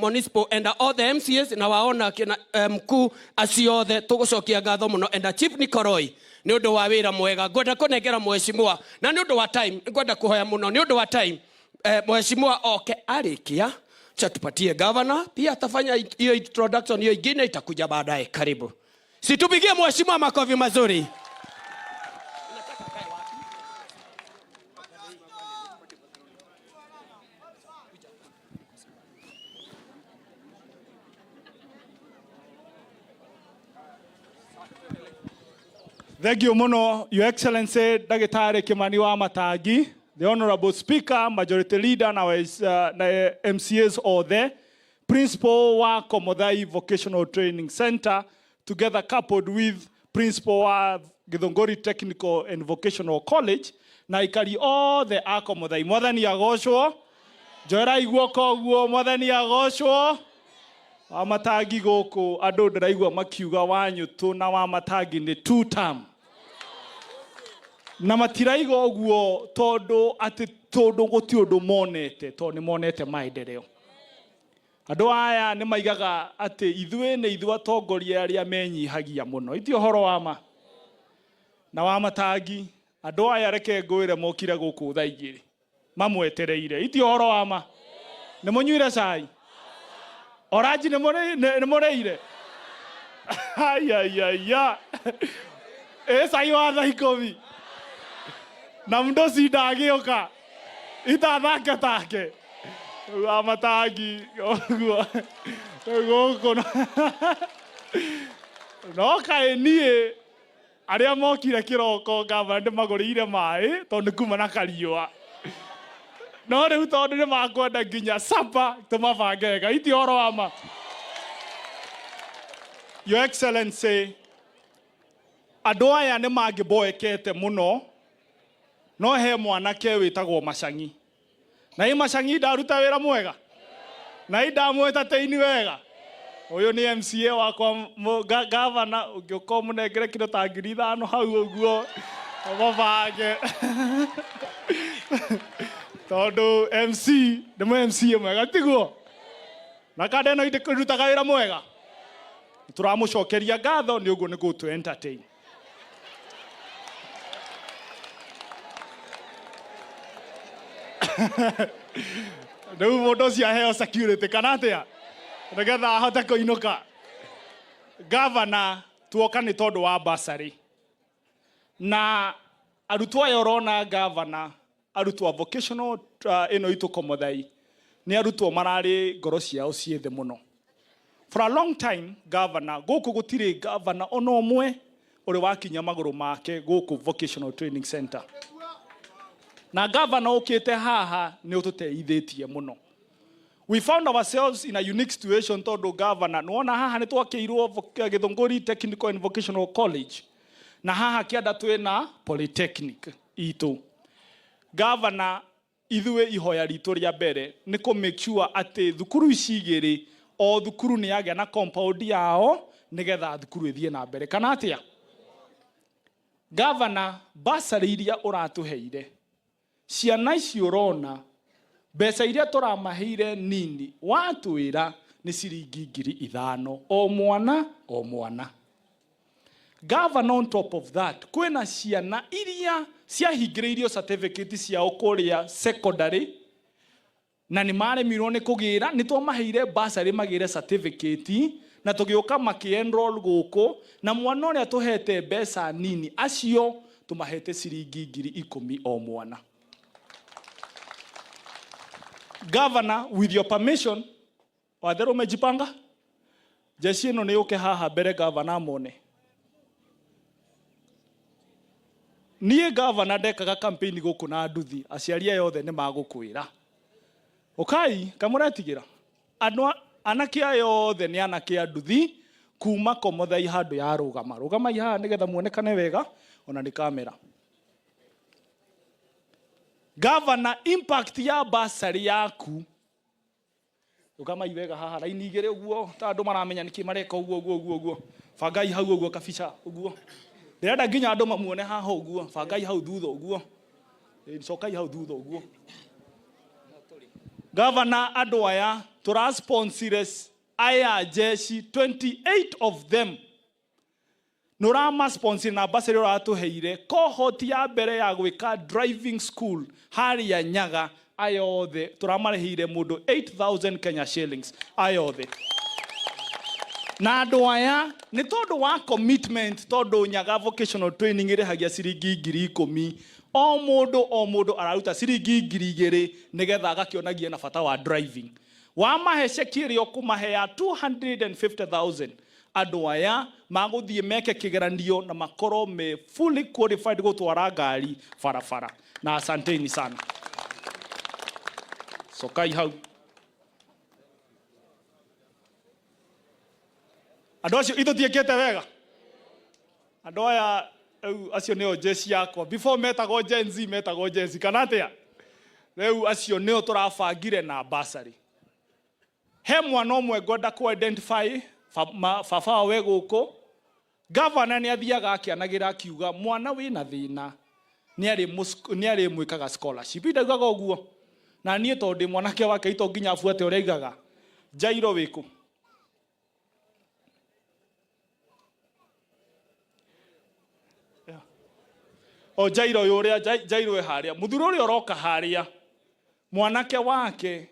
Municipal and all the MCAs na waona kina mkuu acio othe tugucokia ngatho muno and Chief Nikoroi ni undu wa wira mwega. Ngwenda kunengera mheshimiwa na ni undu wa time, ngwenda kuhoya muno ni undu wa time, mheshimiwa oke arikia cha tupatie governor pia atafanya hiyo introduction, hiyo ingine itakuja baadaye. Karibu, situpigie mheshimiwa makofi mazuri. Thank you muno, Your Excellency Ndagĩtarĩ Kimani wa Matangi, the Honorable Speaker, Majority Leader na MCAs othe, Principal wa Komothai Vocational Training Center, together coupled with Principal wa Githunguri Technical and Vocational College, na aikari othe a Komothai. Mwathani agocwo, njoerai guoko ũguo, Mwathani agocwo. Wa Matangi gũkũ andũ ndĩraigua makiuga Wanyũtũ na wa Matangi nĩ two term. Na matiraiga ũguo tondũ atĩ tondũ gũtirĩ ũndũ monete, tondũ nĩ monete maendeleo. Andũ aya nĩ maigaga atĩ ithuĩ nĩ ithuĩ atongoria arĩa menyihagia mũno. Iti ũhoro wa ma. Na wa Matangi, andũ aya reke ngwĩre mokire gũkũ thaa igĩrĩ. Mamwetereire. Iti ũhoro wa ma. Nĩ mũnyuire cai? Oranji nĩ mũrĩire? Ayayaya. Ĩ cai wa thaa ikũmi. Na mũndũ ndagĩũka. Itathake take. Wa Matangi ũguo gũkũ no kaĩ niĩ arĩa mokire kĩroko ngamba ndĩmagũrĩire maĩ tondũ nĩ kuma na kariũa. No rĩu tondũ nĩ makwenda nginya sapa tũmabange wega. Iti ũhoro wa ma. Your Excellency, andũ aya nĩ mangĩboekete mũno, no he mwanake wĩtagwo Macang'i. Na ĩ Macang'i ndaruta wĩra mwega? Na ĩ ndamwĩta teini wega? Ũyũ nĩ MCA wakwa gavana, ũngĩũka ũmũnengere kĩndũ ta 5,000 hau ũguo, ũmabange. Tondũ MC, nĩ mũ MCA mwega, tiguo? Na kanda ĩno ĩrutaga wĩra mwega? Tũramũcokeria ngatho nĩ ũguo nĩ gũtũ entertain. Rĩu mũndũ ũcio aheo security kana atĩa? Nĩgetha ahote kũinũka. Gavana tuoka nĩ tondũ wa bursary. Na arutwo aya ũrona gavana, arutwo a vocational ĩno itũ Komothai, nĩ arutwo mararĩ ngoro ciao ciĩ thĩ mũno. For a long time, gavana, gũkũ gũtirĩ gavana ona ũmwe ũrĩ wakinya magũrũ make gũkũ Vocational Training Center. Na gavana ũkĩte haha nĩ ũtũteithĩtie mũno. We found ourselves in a unique situation tondũ gavana, nĩwona haha nĩ twakĩirwo Githunguri Technical and Vocational College. Na haha kĩanda twĩna Polytechnic itũ. Gavana, ithuĩ ihoya ritũ rĩa mbere nĩ kũ make sure atĩ thukuru ici igĩrĩ, o thukuru nĩ yagĩa na compound yao nĩgetha thukuru ĩthiĩ na mbere. Kana atĩa? Gavana, bursary iria ũratũheire, ciana ici ũrona, mbeca iria tũramaheire nini, watwĩra nĩ ciringi 5,000 o mwana o mwana. Gavana, on top of that, kwĩna ciana iria ciahingĩrĩirio certificate ciao kũrĩa secondary na nĩ maremirwo nĩ kũgĩra, nĩ twamaheire bursary magĩre certificate na tũgĩũka makĩ-enroll gũkũ, na mwana ũrĩa tũhete mbeca nini acio tũmahete ciringi 10,000 o mwana. Governor, with your permission, Watheru umejipanga? Jeshi ĩno nĩ yũke haha mbere governor amone. Niĩ governor ndekaga campaign gũkũ na nduthi, aciari aya othe nĩ magũkwĩra. Ũkai, kamũretigĩra. Andũ anake aya othe nĩ anake a nduthi kuma Komothai handũ ya rũgama. Rũgamai haha nĩgetha muonekane wega ona nĩ kamera. Governor, impact ya bursary yaku. Rũgamai wega haha raini igĩrĩ ũguo ta andũ maramenya nĩkĩ mareka ũguo ũguo ũguo ũguo. Bangai hau ũguo kabica ũguo. Ndĩrenda nginya andũ mamuone haha ũguo. Bangai hau thutha ũguo. Cokai hau thutha ũguo. Governor, andũ aya Tũrasponsire aya jeshi 28 of them, nũramasponsire na bursary ũratũheire cohort ya mbere ya gwĩka driving school harĩa Nyaga. Aya othe tũramarĩhĩire mũndũ 8000 Kenya shillings aya othe, na andũ aya nĩ tondũ wa commitment, tondũ Nyaga Vocational Training ĩrĩhagia ciringi 10,000 o mũndũ, o mũndũ araruta ciringi 2,000 nĩgetha agakĩonagie na bata wa driving. Wamahe ceki ĩrĩa ũkũmahe ya 250,000, andũ aya magũthiĩ meke kĩgeranio na makorwo me fully qualified gũtwara ngari barabara. Na asanteni sana, cokai hau. Andũ acio itũtiĩkĩte wega. Andũ aya rĩu acio nĩo jeshi yakwa. Before metagwo Gen Z, metagwo Gen Z kana atĩa? Rĩu acio nĩo tũrabangire na bursary. He mwana ũmwe ngwenda ku identify, baba wao we gũkũ. Gavana nĩ athiaga akĩanagĩra akiuga mwana wĩna thĩna nĩ arĩmwĩkaga scholarship. Ndaugaga ũguo na niĩ tondũ ndĩ mwanake wake ito nginya abuate ũrĩa aigaga. Jairo wĩkũ? O Jairo ũyũ ũrĩa Jairo e harĩa, mũthuri ũrĩa ũroka harĩa, mwanake wake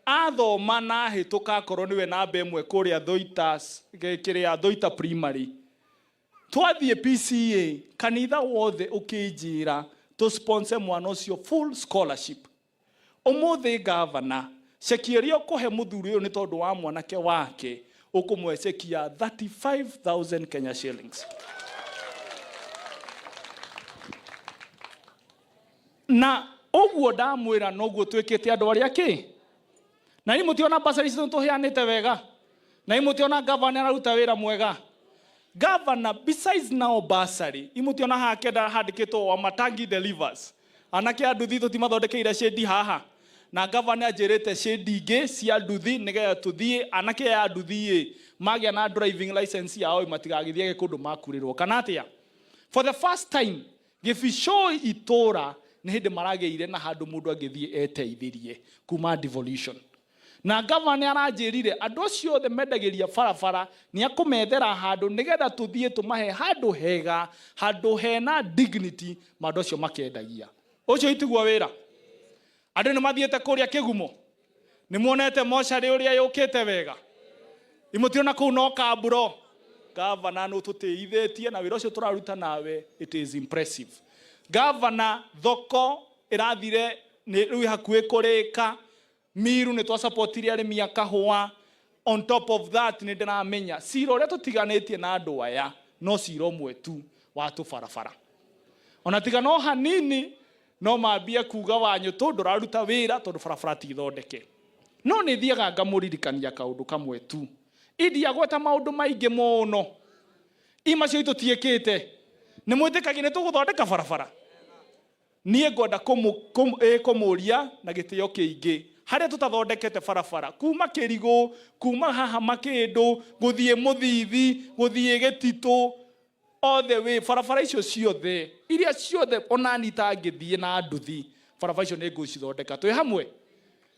athoma na ahĩtũka akorwo nĩwe namba ĩmwe kũrĩa Thoita, kĩrĩa Thoita Primary. Twathiĩ PCA, kanitha wothe ũkĩnjĩra tũ sponsor mwana ũcio full scholarship. Ũmũthĩ gavana, ceki ĩrĩa ũkũhe mũthuri ũyũ nĩ tondũ wa mwanake wake, ũkũmũhe ceki ya 35,000 Kenya shillings. Na ũguo ndamwĩra noguo twĩkĩte andũ arĩa kĩ na inyuĩ mũtiona bursary citũ tũheanĩte wega, na inyuĩ mũtiona gavana araruta wĩra mwega. Gavana, besides now bursary, imũtiona haha kenda handĩkĩtwo Wamatangi delivers. Anake a nduthi tũtimathondekeire shade haha, na gavana anjĩrĩte shade ingĩ cia nduthi nĩgetha tũthiĩ anake aya a nduthi ĩ magĩa na driving license yao ĩ matigagĩthiage kũndũ makurĩrwo kana atĩa. For the first time Gĩbicũi itũra nĩ hĩndĩ maragĩire na handũ mũndũ angĩthiĩ eteithĩrie kuma devolution. Na gavana aranjĩrire andũ acio othe mendagĩria barabara nĩ akũmethera handũ nĩgetha tũthiĩ tũmahe handũ hega, handũ hena dignity, ma andũ acio makendagia. Ũcio itiguo wĩra. Andũ nĩ mathiĩte kũrĩa Kĩgumo, nĩ muonete mocarĩ ũrĩa yũkĩte wega, imũtiona kũu no kamburo. Gavana nĩ ũtũtĩithĩtie na wĩra ũcio tũraruta nawe, it is impressive. Gavana, thoko ĩrathire nĩ rĩu hakuhĩ kũrĩka. Miru nĩ twasupportire arĩmi a kahũa. On top of that, nĩ ndĩramenya cira ũrĩa tũtiganĩtie na andũ aya no cira ũmwe tu wa tũbarabara. Ona tiga no hanini no mambie kuga Wanyũtũ ndũraruta wĩra tondũ barabara ti thondeke. No nĩ thiaga ngamũririkania kaũndũ kamwe tu, indiagweta maũndũ maingĩ mũno i macio itũtiĩkĩte. Nĩ mwĩtĩkagia nĩ tũgũthondeka barabara? Niĩ ngwenda kũmũria na gĩtĩo kĩingĩ, harĩa tũtathondekete barabara kuma Kĩrigũ, kuma haha Makĩndũ gũthiĩ Mũthithi, gũthiĩ Gĩtitũ, all the way, barabara icio ciothe iria ciothe ona ni itangĩthiĩ na nduthi, barabara icio nĩ ngũcithondeka twĩ hamwe.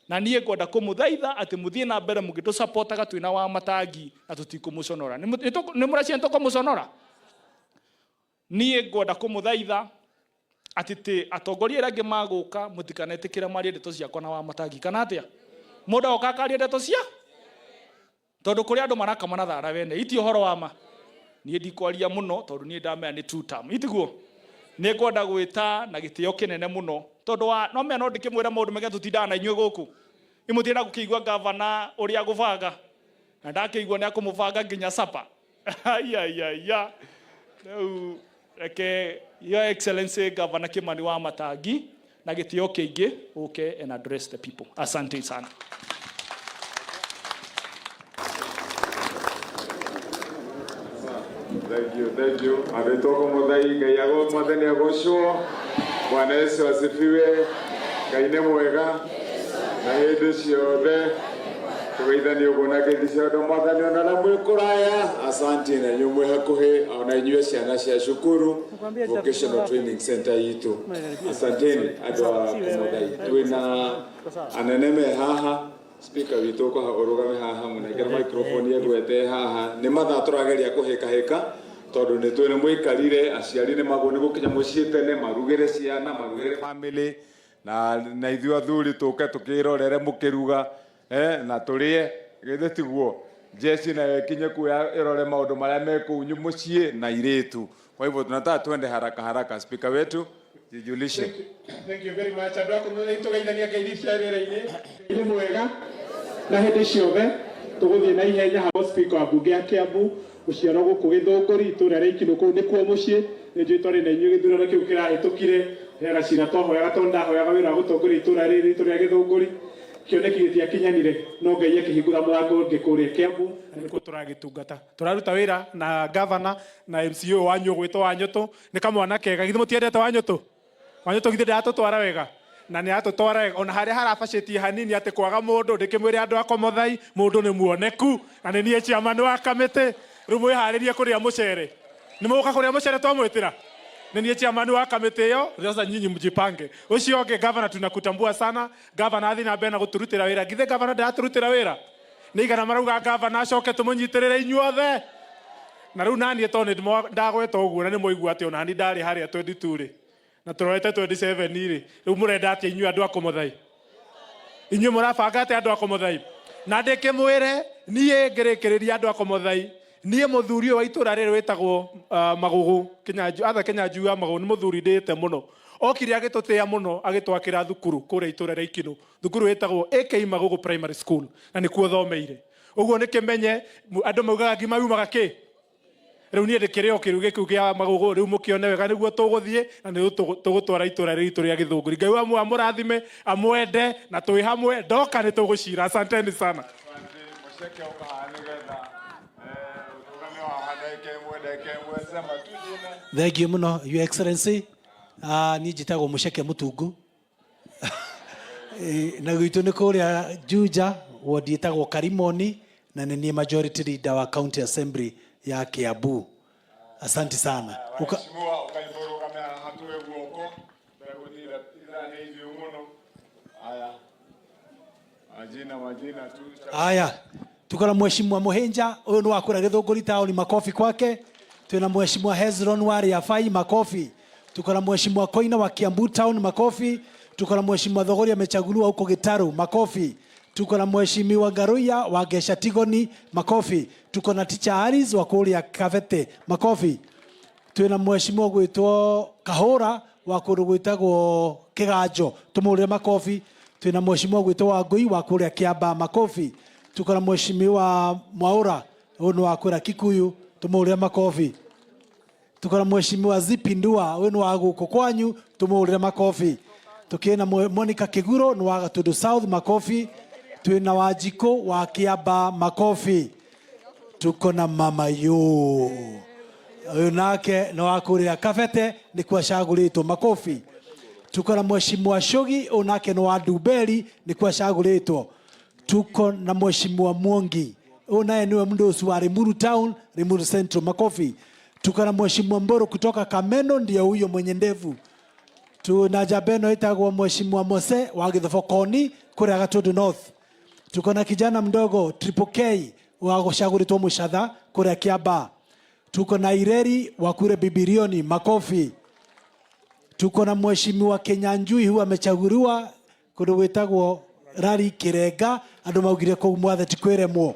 Na niĩ ngwenda kũmũthaitha atĩ mũthiĩ na mbere mũgĩtũsupportaga twĩna wa Matangi na tũtikũmũconora. Nĩ mũracia nĩ tũkũmũconora? Niĩ ngwenda kũmũthaitha atĩ tĩ atongoria arĩa angĩ magũka mũtikanetĩkĩre marie ndeto ciakwa na wa Matangi kana atĩa. Mũndũ agoka akaria ndeto cia tondũ kũrĩ andũ marakama na thara wene iti ũhoro wa ma. Niĩ ndikwaria mũno tondũ niĩ ndamenya nĩ two term itiguo. Nĩ ngwenda gwĩta na gĩtĩo kĩnene mũno tondũ wa no menya no ndĩkĩmwĩra maũndũ mega tũtindaga na inyuĩ gũkũ imũtienda gũkĩigua gavana ũrĩa gũbanga na ndakĩigua nĩ akũmũbanga nginya sapa. Aiaiaia, rĩu reke Your Excellency Governor Kimani wa Matangi na gĩtĩo kĩingĩ ũke and address the people. Asante sana. Thank you, thank you. Andũ Muthai, Ngai ago Mwathani agocwo. Bwana Yesu asifiwe. Ngai nĩ mwega na hĩndĩ ciothe. Tũgeithanie ũguo na ngeithi cia wendo Mwathani ona na mwĩ kũraya. Asante na inyuĩ mwĩ hakuhĩ ona inyuĩ ciana cia cukuru Vocational Training Center itũ. Asanteni andũ a Kũmũthai. Twĩna anene me haha. Speaker witũ ũkoha ũrũgame haha mũnengere microphone egwete haha. Nĩ mathaa tũrageria kũhĩkahĩka tondũ nĩ twĩ nĩ mũikarire aciari nĩ magwo nĩ gũkinya mũciĩ tene marugĩre ciana marugĩre family na ithuĩ athuri tũke tũkĩrorere mũkĩruga na tũrĩe githĩ tiguo jeci nayo ĩkinye kuu ĩrore maũndũ marĩa me kũu mũciĩ na irĩtu. Kwa hivyo tunataka tuende haraka haraka. Speaker wetu, jijulishe. Thank you very much. Andũ akwa nĩ tũgeithania ngeithi cia rĩera-inĩ. Nĩ mwega na hĩndĩ ciothe tũgũthiĩ na ihenya hapo. Speaker wa mbunge ya Kiambu gũciarwo gũkũ Gĩthũngũri itũũra rĩa Ikinũ kũu nĩkuo mũciĩ. Nĩ njũĩ twarĩ na inyuĩ gĩthurano kĩu kĩrahĩtũkire hena cira twahoyaga tondũ ndahoyaga wĩra wa gũtongoria itũũra rĩrĩ ritũ rĩa Gĩthũngũri kĩoneki gĩtiakinyanire no Ngai akĩhingũra mũrango ũngĩ kũrĩa Kiambu na nĩkuo tũragĩtungata. Tũraruta wĩra na gavana na MCA ũyũ wanyu ũgwĩtwo Wanyũtũ. Nĩ kamwana kega, githĩ mũtiendete Wanyũtũ? Wanyũtũ githĩ ndatũtwara wega? Na nĩ atũtwara wega ona harĩa harabacĩtie hanini atĩ kwaga mũndũ ndĩkĩmwĩre andũ akwa Mũthai mũndũ nĩ muoneku na nĩ niĩ chairman wa kamĩtĩ. Rĩu mwĩharĩrie kũrĩa mũcere, nĩ mũgũka kũrĩa mũcere twamwĩtĩra. Nĩ niĩ chairman wa kamĩtĩ ĩyo. Sasa nyinyi mjipange. Ũcio ũngĩ, gavana, tunakutambua sana. Gavana athiĩ na mbere na gũtũrutĩra wĩra. Githĩ gavana ndaratũrutĩra wĩra? Nĩ igana marauga gavana acoke tũmũnyitĩrĩre inyuothe. Na rĩu naniĩ tondũ nĩ ndagweta ũguo na nĩ mwaigua atĩ onani ndarĩ harĩa 22 rĩ na tũrorete 27 rĩ, rĩu mũrenda atĩa inyuĩ andũ a Kũmũthai? Inyuĩ mũrabanga atĩa andũ a Kũmũthai? Na ndĩkĩmwĩre niĩ ngĩrĩkĩrĩria andũ a Kũmũthai, niĩ mũthuri ũyũ wa itũũra rĩrĩ wĩtagwo Magũgũ Kĩnyanju, Arthur Kĩnyanjui wa Magũgũ, nĩ mũthuri ndĩĩte mũno. Okire agĩtũtĩa mũno agĩtwakĩra thukuru kũrĩa itũũra rĩa Ikinũ, thukuru ĩtagwo AK Magũgũ Primary School, na nĩkuo thomeire. Ũguo nĩkĩmenye andũ maugaga ngima yumaga kĩ. Rĩu niĩ ndĩkĩrĩ o kĩruge kĩu kĩa Magũgũ. Rĩu mũkĩone wega nĩguo tũgũthiĩ na nĩ tũgũtwara itũũra rĩrĩ ritũ rĩa Gĩthũngũri. Ngai wa amũrathime amwende na twĩ hamwe ndoka nĩ tũgũcira. Asanteni sana. Mũceke ũkahaha nĩgetha ũrũgame haha ndagĩka ĩmwe, ndagĩka ĩmwe, sema tu jina. Thank you muno, Your Excellency. Niĩ njĩtagwo Mũceke Mũtungu. Na gwitũ nĩ kũrĩa Juja, wodi ĩtagwo Karimoni, na nĩ niĩ majority leader wa County Assembly ya Kiambu. Asante sana. Waheshimiwa, ũkaimũrũgame haha tuwe guoko mbere gũthiĩ ithaa nĩ ithiũ mũno. Haya, majina majina tu. Haya, tuko na Mheshimiwa Muhinja, huyu ni wa kura Githunguri town, makofi kwake. Tuna Mheshimiwa Hezron wa Riafai, makofi. Tuko na Mheshimiwa Koina wa Kiambu town, makofi. Tuko na Mheshimiwa Thogori amechaguliwa huko Gitaru, makofi. Tuko na Mheshimiwa Ngaruya wa Gesha Tigoni, makofi. Tuko na Teacher Aris wa kuria Kabete, makofi. Twina Mheshimiwa gwitwo Kahura wa kundu gwitagwo Kiganjo, tumurire makofi. Twina Mheshimiwa gwitwo Wangui wa kuria Kiamba, makofi. Tuko na Mheshimiwa Mwaura huyu ni wa kuria Kikuyu, tumurire makofi. Tuko na Mheshimiwa Zipindua huyu ni wa guku kwanyu, tumurire makofi. Tukina Monica Kiguro ni wa Gatundu South, makofi. Twina Wanjiko wa Kiamba, makofi. Tuko na Mama Yu huyu nake ni wa kuria Kabete nikuo acagũrĩtwo, makofi. Tuko na Mheshimiwa Shogi huyu nake ni wa Ndumberi nikuo acagũrĩtwo. Tuko na Mheshimiwa Mwongi huyu naye niwe mndu wa Limuru Town, Limuru Central, makofi. Tuko na Mheshimiwa Mboro kutoka Kameno, ndiye huyo mwenye ndevu. Tuna jabeno itagwo Mheshimiwa Mose wa Githobokoni kuria Gatundu North. Tuko na kijana mdogo Triple K wa gũcagũrĩtwo Mũcatha kuria Kiambaa. Tuko na Ireri wa kule Bibirioni, makofi. Tuko na Mheshimiwa Kenyanjui huyu amechaguliwa kundu gwitagwo Rari Kirenga, andu maugire kuu mwathe ti kwiremwo.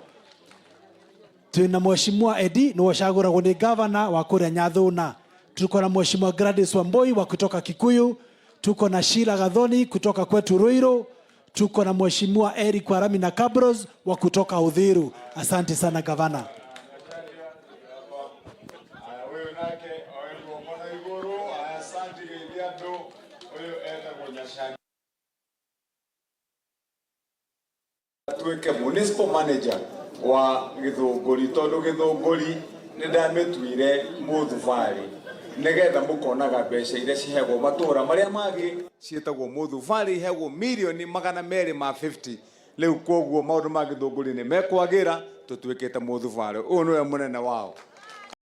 Twina Mheshimiwa Edi niwe ũcagũragwo nĩ gavana wa kuria Nyathuna. Tuko na Mheshimiwa Gladys Wamboi wa kutoka Kikuyu. Tuko na Sheila Gathoni kutoka kwetu Ruiru. Tuko na Mheshimiwa Eric Warami na Kabros wa kutoka Uthiru. Asante sana gavana. Haya, huyu nake oe guoko na igũrũ. Haya, asante geithia andũ. Ũyũ etagwo Nyacani atuĩke municipal manager wa Gĩthũngũri tondũ Gĩthũngũri nĩ ndamĩtuire mũthubarĩ nĩgetha mũkonaga mbeca iria ciheagwo matũra marĩa mangĩ ciĩtagwo mũthubarĩ iheagwo mirioni 250. Rĩu koguo maũndũ ma Gĩthũngũri nĩ mekwagĩra tũtuĩkĩte mũthubarĩ. Ũyũ nĩwe mũnene wao.